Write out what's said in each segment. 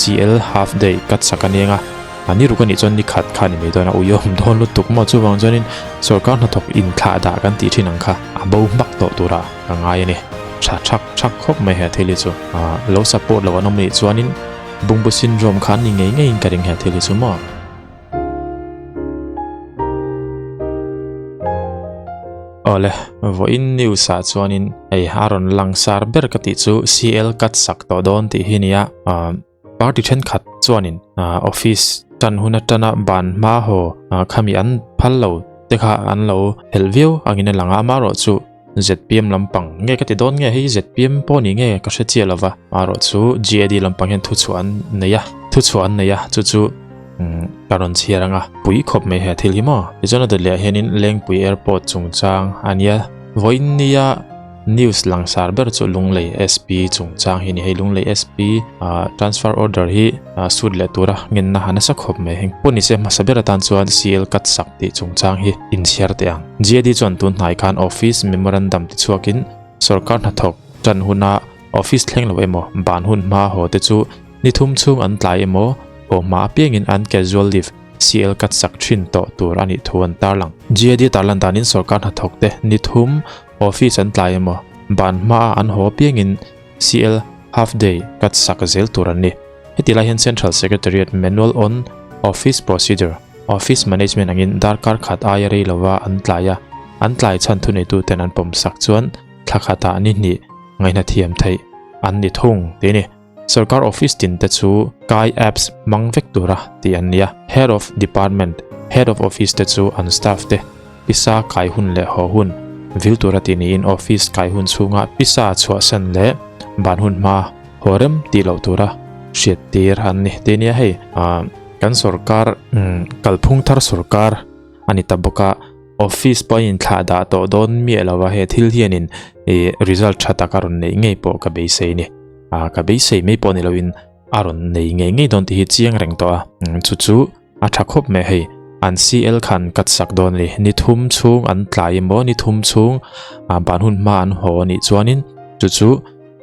CL half day cut sak a niang a, a ni ruk a nih chuan ni khat kha a ni mai dawn a, uiawm dawn lutuk maw chuvang chuanin sorkar hnathawk inthlah dah kan tih thin ang kha a bo hmak tawh turah ka ngai a ni. Tha thak thak khawp mai he thil hi chu. Lo support lo an awm anih chuanin Bungbu syndrome kha an ni ngei ngeiin ka ring he thil hi chu maw. Awle, vawiin news ah chuanin hei a rawn langsar ber ka tih chu CL cut sak tawh dawn tih hi nia. Party thenkhat chuanin office tan hun atana ban hma haw khami an phal lo te kha an lo helh viau angin a lang a, amaherawh chu ZPM lampang nge ka ti dawn nge hei ZPM pawh ni nge ka hre chiah lova, amaherawh chu GAD lampang hian thuchhuah an nei a, thuchhuah an nei a chu chu ka rawn chhiar anga pui khawp mai he thil hi maw. Tichuan a dawt leh ah hianin Lengpui Airport chungchang a nia, vawiin nia News langsar ber chu Lunglei SP chungchang hi a ni. Hei Lunglei SP transfer order hi sut leh tura ngenna a nasa khawp mai. Heng pawh nise hmasa ber atan chuan CL cut sak tih chungchang hi inchhiar teh ang. GAD chuan tun hnai khan office memorandum ti chhuakin sorkar hnathawk tan huna office thleng lo emaw ban hun hma haw te chu ni thum chhung an tlai emaw haw hma apiangin an casual leave CL cut sak thin tawh tur a nih thu an tarlang. GAD tarlan danin sorkar hnathawk te ni thum Office an tlai emaw, ban hmaa an haw apiangin CL half day cut sak zel tur an ni. Heti lai hian Central Secretariat Manual on Office Procedure, Office Management angin darkar khat aia rei lova an tlai a, an tlai chhan thuneituten an pawm sak chuan thla khatah ni hnih ngaihna thiam theih an ni thung tih a ni. Sorkar office tin te chu Kai apps hmang vek tura tih an ni a, Head of Department, Head of Office te chu an staff te pisa kai hun leh haw hun vil tura tih niin office kai hun chhunga pisa chhuahsan leh ban hun hma haw rem tih loh tura hriat tir an ni tih a nia hei. Kan sorkar kalphung thar sorkar a ni ta bawk a, office pawh a inthlah dah tawh dawn miah lo a, he thil hianin ih result tha tak a rawn neih ngei pawh ka beisei a ni. Ah ka beisei mai pawh ni loin a rawn nei ngei ngei dawn tih hi chiang reng tawh a, chu chu a tha khawp mai hei an CL khan cut sak dawn a ni, ni thum chhung an tlai emaw ni thum chhung ah ban hun hma an haw a nih chuanin chu chu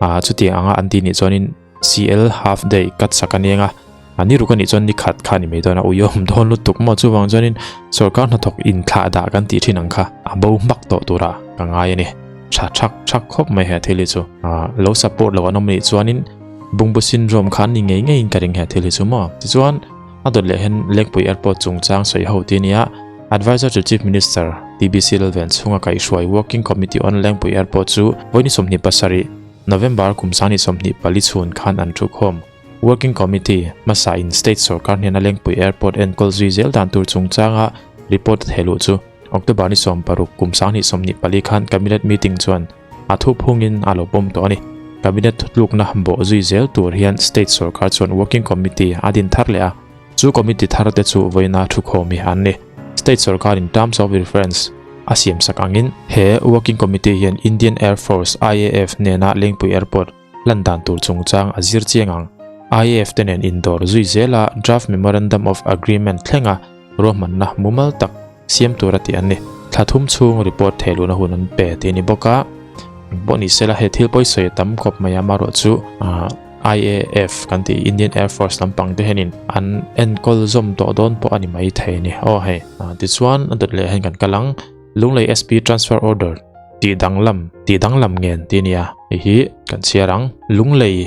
ah chutiang anga an tih nih chuanin CL half day cut sak a niang a, a ni ruk a nih chuan ni khat kha a ni mai dawn a, uiawm dawn lutuk maw chuvang chuanin sorkar hnathawk inthlah dah kan tih thin ang kha a bo hmak tawh turah ka ngai a ni. Tha thak thak khawp mai he thil hi chu. Lo support lo an awm anih chuanin Bungbu syndrome kha an ni ngei ngeiin ka ring he thil hi chu maw. Tichuan a dawt leh hian Lengpui Airport chungchang sawi ho ti ania Advisor to Chief Minister TBC Lalven chhunga kaihhruai Working Committee on Lengpui Airport chu vawiin 27 November kum 2024 chhun khan an thu khawm. Working Committee hmasa in State sorkar hnena Lengpui Airport enkawl zui zel dan tur chungchanga report a thehluh chu October ni 16 kum 2024 khan Cabinet meeting chuan a thuphungin a lo pawm tawh a ni. Cabinet thutlukna bawh zui zel tur hian State sorkar chuan Working Committee a din thar leh a, chu committee thar te chu vawiina thukhawm hi an ni. State sorkarin Terms of Reference a siamsak angin he Working Committee hian Indian Air Force, IAF, nena Lengpui Airport lan dan tur chungchang a zir chiang ang. IAF te nen indawr zui zela Draft Memorandum of Agreement thlenga ruahmanna mumal tak siam tur a tih an ni. Thla thum chhung report thehluhna hun an pe tih a ni bawk a, engpawh ni sela he thil pawisawi a tam khawp mai a, amaherawh chu IAF kan tih Indian Air Force lampang te hianin an enkawl zawm tawh dawn pawh a ni mai thei a ni. Aw hei, tichuan a dawt leh hian kan kal ang. Lunglei SP transfer order tih danglam tih danglam ngen tih a nia hei hi kan chhiar ang. Lunglei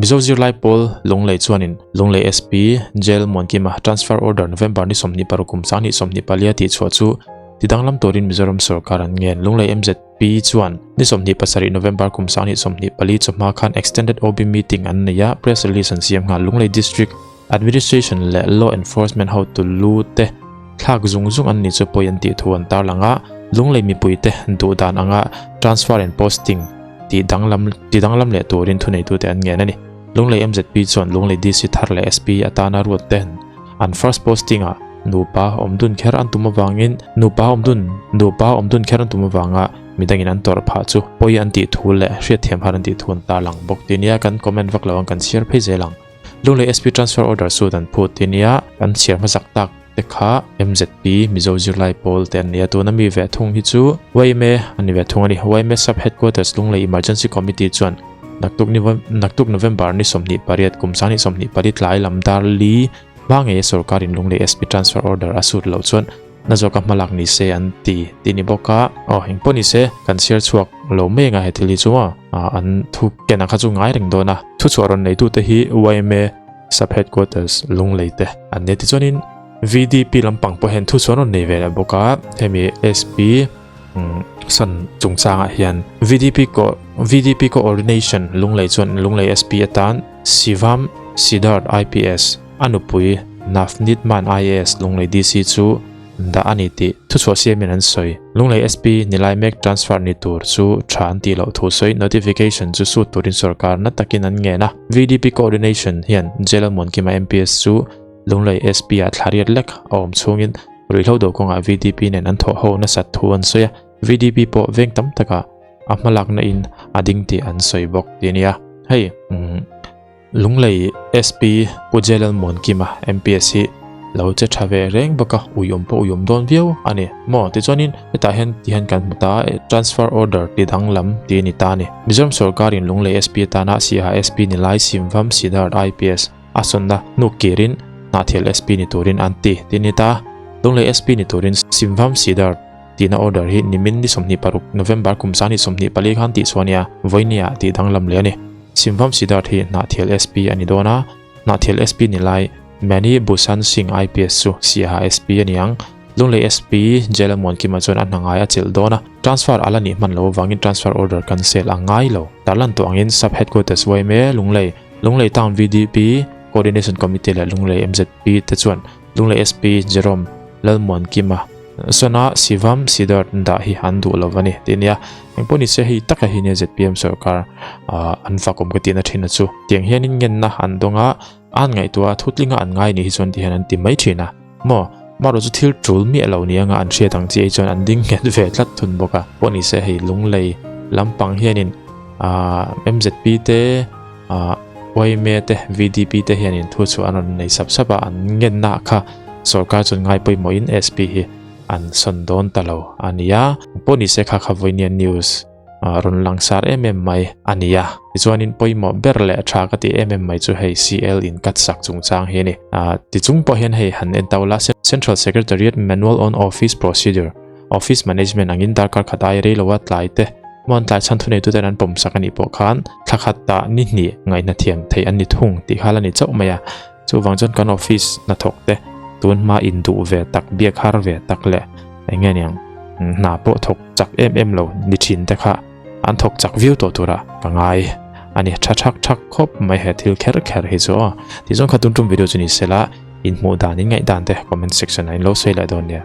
Mizo zirlai pawl Lunglei chuanin Lunglei SP Jail Muankima transfer order November ni 26 kum 2024 tih chhuah chu ti danglam turin Mizoram sorkar an ngen. Lunglei MZP chuan ni 27 November kum 2024 chawhma khan extended OB meeting an nei a, press release an siam nghal. Lunglei District Administration leh Law Enforcement hotu lu te thlak zung zung an ni chu pawi an tih thu an tarlang a, Lunglei mipuite duh dan anga transfer and posting tih danglam ti danglam leh turin thuneitute an ngen a ni. Lunglei MZP chuan Lunglei DC thar leh SP atana ruat ten an first posting ah nupa awmdun kher an tum avangin nupa awmdun nupa awmdun kher an tum avanga midangin an tawrh phah chu pawi an tih thu leh hriatthiam har an tih thu an tarlang bawk tih nia kan comment vak lo ang kan chhiar phei zel ang. Lunglei SP transfer order chu dan phut ti nia kan chhiar hmasak tak te kha MZP Mizo zirlai pawl te an nia tuna mi ve thung hi chu YMA a ni ve thung a ni. YMA Sub Headquarters Lunglei Emergency Committee chuan Naktuk ni naktuk November ni 28 kum 2024 tlai lam dar li hma ngei sorkarin Lunglei SP transfer order a sut loh chuan na zawka hmalak ni se an ti tih ni bawk a. Aw engpawh ni se kan chhiar chhuak lo mai anga he thil hi chu an thu ken ang kha chu ngai reng dawn a. Thuchhuah rawn neitute hi yma Sub Headquarters Lunglei te an ni a tichuanin VDP lampang pawh hian thuchhuah an rawn nei ve leh bawk a hemi SP san chungchangah hian VDP ko VDP Coordination Lunglei chuan Lunglei SP atan Sivam Siddharth IPS a nupui Navneet Mann IAS Lunglei DC chu dah a ni tih thuchhuah siamin an sawi. Lunglei SP nilai mek transfer ni tur chu tha an tih loh thu sawi notification chu sut turin sorkar na takin an ngen a. VDP Coordination hian Jail Muankima MPS chu Lunglei SP ah thla riat lek a awm chhungin ruihhlo do kawngah VDP nen an thawh ho nasat thu an sawi a. VDP pawh veng tam takah a hmalakna in a ding tih an sawi bawk ti a nia. Hei umm. Lunglei SP Pu Jalal Muankima MPS hi lo che tha ve reng bawk a, uiawm pawh uiawm dawn viau a ni maw? Tichuanin hetah hian ti hian kan hmu ta a, transfer order ti danglam tih a ni ta a ni. Mizoram sorkarin Lunglei SP atana Siaha SP ni lai Simvam Siddharth IPS a sawnna hnuk kirin Hnahthial SP ni turin an ti tih a ni ta. Lunglei SP ni turin Simvam Siddharth tihna order hi nimin ni 26 November kum 2024 khan tihchhuah a nia, vawinia tih danglam leh a ni. Simvam Siddharth hi Hnahthial SP a ni dawn a, Hnahthial SP ni lai Mani Bhushan Singh IPS chu Siaha SP a ni ang. Lunglei SP Jela Muankima chuan a hna ngai a chelh dawn a, transfer a la nih hman lo avangin transfer order cancel a ngai lo. Tarlan tawh angin Sub Headquarters yma Lunglei, Lunglei Town VDP Coordination Committee leh Lunglei MZP te chuan Lunglei SP Jerome Lalmuankima sawna Sivam Siddharth dah hi an duh lo a ni tih a nia. Engpawh ni se hei taka hi nia zpm sorkar an fakawm ka tihna thin a chu. Tiang hianin ngenna an dawng a, an ngaihtuah a, thutlinga an ngai ni hi chuan ti hian an ti mai thin a. Maw? Marawh chu thil tul miah lo ni anga an hriat ang chiah hi chuan an ding nghet ve tlat thun bawk a. Pawh ni se hei Lunglei lampang hianin mzp te Yma te VDP te hianin thu chu an rawn nei sap sap a, an ngenna kha sorkar chuan ngai pawimawhin SP hi an sawn dawn ta lo a nia. Pawh ni se kha kha vawinia news rawn langsar em em mai a nia. Tichuanin pawimawh ber leh tha ka tih em em mai chu hei CL in cut sak chungchang hi a ni. Tichung pawh hian hei han en tau la, Central Secretariat Manual on Office Procedure, Office Management angin darkar khat ai rei loa tlai te hmuan tlai chhan thuneituten an pawm sak a nih pawh khan thla khat tah ni hnih ngaihna thiam theih an ni thung tih kha la ni chauh mai a. Chuvang chuan kan office hnathawk te tun hma induh ve tak, biak har ve tak leh eng nge niang hna pawh thawk chak em em lo ni thin te kha an thawk chak viau tawh tura ka ngai a ni. Tha thak thak khawp mai he thil kher kher hi chu aw. Tichuan kha tun tum video chu ni sela inhmuh dan in ngaihdan te comment section ah in lo sawi leh dawn nia.